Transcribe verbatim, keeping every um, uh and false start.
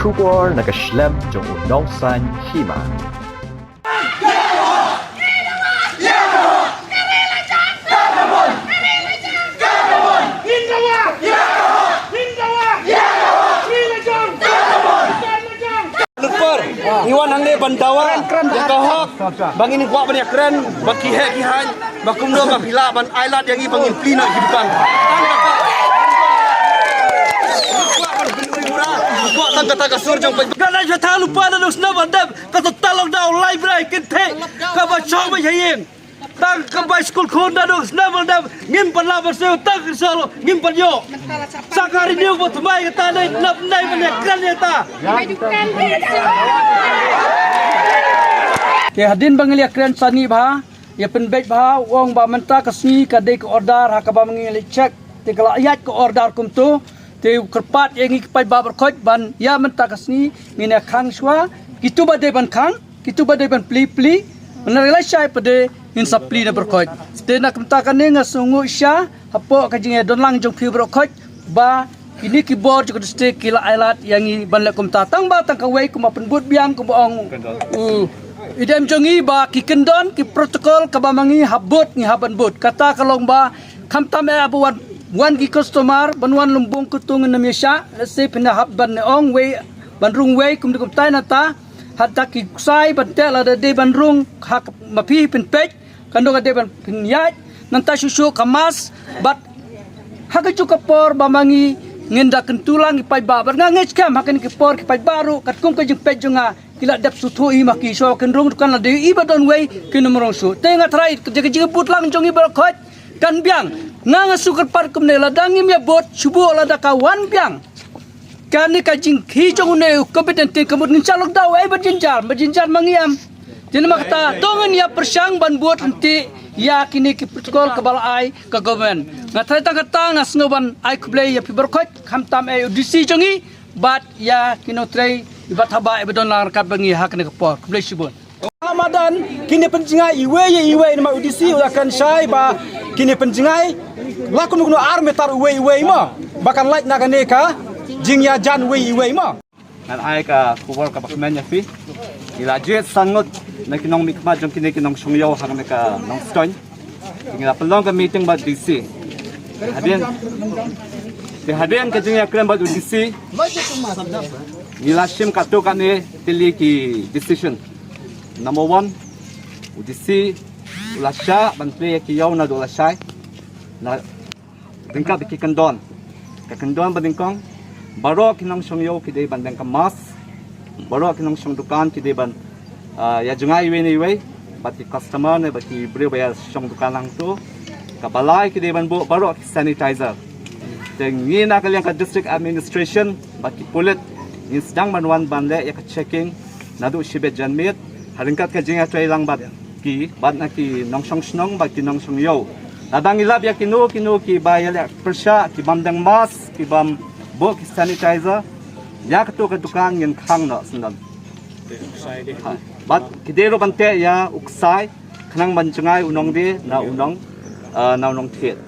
Khubor na ka shlem jong u nongsan hima. Lupar, i wan hangne ban dawa ïa ka hok ba ngin kwah ban ïakren ba ki heh ki haiñ, ba kumno ba phi lah ban ailad ïa ngi ba ngin plie noh ïa ki dukan. Kwah ban pynurlong, kwah tang kata ka sur jong phi. Ka dei jata lupar da dong snem ban dep ka total lockdown, library kynthei kaba shong ba ïa ïing. Tang ka bai skul khun da dong snem ban dep ngim pat lah ban siew tang ka salo ngim pat ïoh. Sa ka renew ba thymmai kata dei nap dei ban ïakren ïa kata. Te hadien ba ngi ïakren sani bha, ïa pynbeit bha, u ong ba mynta ka sngi ka dei ka order ha kaba ma ngi leit check. Te ka la ïaid ka order kumto. Te u kyrpad ïa ngi ki paidbah baroh khoit ban ïa mynta ka sngi ngin ïa khang shuwa. Kito ba dei ban khang, kito ba dei ban plie plie. Ban lashai pat de ngin sa plie na baroh khoit. Te na ka bynta kane nga sngewnguh sha hapoh ka jingïadon lang jong phi baroh khoit ba kine ki bor jong ka district ki la ailad ïa ngi ban leh kumta. Tang ba tang kawei kumba pynbud biang kumba ong u, i dem jong ngi ba ki kyndon ki protocol kaba ma ngi hap bud ngi hap ban bud. Kata ka long ba khamtam eh ba wan, wan ki customer ban wan lymbung kyntung ngin ym ïa shah. Lehse phin hap ban ong wei ban rung wei kumta kumta nangta. Hata ki ksai ban teh lada dei ban rung ha ka, ma phi phin peit. Kan dei ka dei ban pynïaid nangta shuh shuh ka mask bad ha kajuh ka por ba ma ngi ngin da kyntu lang ki paidbah bad nga ngeit skhem ha kine ki por ki paidbah ruh katkum ka jingpeit jong nga ki la dep sngewthuh hi ma ki shuwa ba kin rung dukan lada ïohi ba don wei kin ym rung shuh. Te nga tharai ka jingbud lang jong ngi baroh khoit kan biang. Nga nga shu kyrpad kumne lada ngim ïa bud shu bud lada ka wan biang. Kane ka jingkhih jong une u covid nineteen ka mut ngin shah lockdown ei ba jynjar, ba jynjar ma ngi em. Te namar kata to ngin ïa pyrshang ban bud lynti ïa kine ki protocol kaba la ai ka government. Nga tharai tang kata nga sngew ban ai khublei ïa phi baroh khoit khamtam eh u D C jong ngi bad ïa ki nongtrei i ba thaba i ba don lang ryngkat bad ngi ha kane ka por. Khublei shibun. Madan kine pynjngai iwei ïa iwei namar u D C u la kren shai ba kine pynjngai la kunu kunu ar meter uwei uwei mo ba kan lait na kane ka jingïajan uwei uwei mo. Ngan ai ka khubor kaba kmen ïa phi. Ngi la jied san ngut na ki nongmihkhmat jong kine ki nongshong ïew ha kane ka Nongstoiñ. Ngi la pynlong ka meeting bad D C. Hadien, te hadien ka jingïakren bad u D C, ngi la shim katto katne tylli ki decision. Number one, u D C u la shah ban plie ïa ki ïew naduh lashai. Na ryngkat ki kyndon, ka kyndon ba nyngkong, baroh ki nongshong ïew ki dei ban don ka mask. Baroh ki nongshong dukan ki dei ban, ah, ïa jngai iwei na iwei bad ki customer ne bad ki briew ba ïa shong dukan hangto. Kaba lai ki dei ban buh baroh ki sanitizer. Te ngi na ka liang ka district administration bad ki pulit ngin sdang ban wan ban leh ïa ka checking naduh shibit janmiet ha ryngkat ka jingïatreilang bad ki bad na ki nongshong shnong bad ki nongshong ïew. Lada ngi lap ïa kino kino kiba ïaleh pyrshah, ki bym don mask, ki bym buh ki sanitizer, ïa kato ka dukan ngin khang noh syndon. Ha. Bad ki dei ruh ban teh ïa u ksai khnang ban jngai u nongdie na u nong, ah, na u nongthied.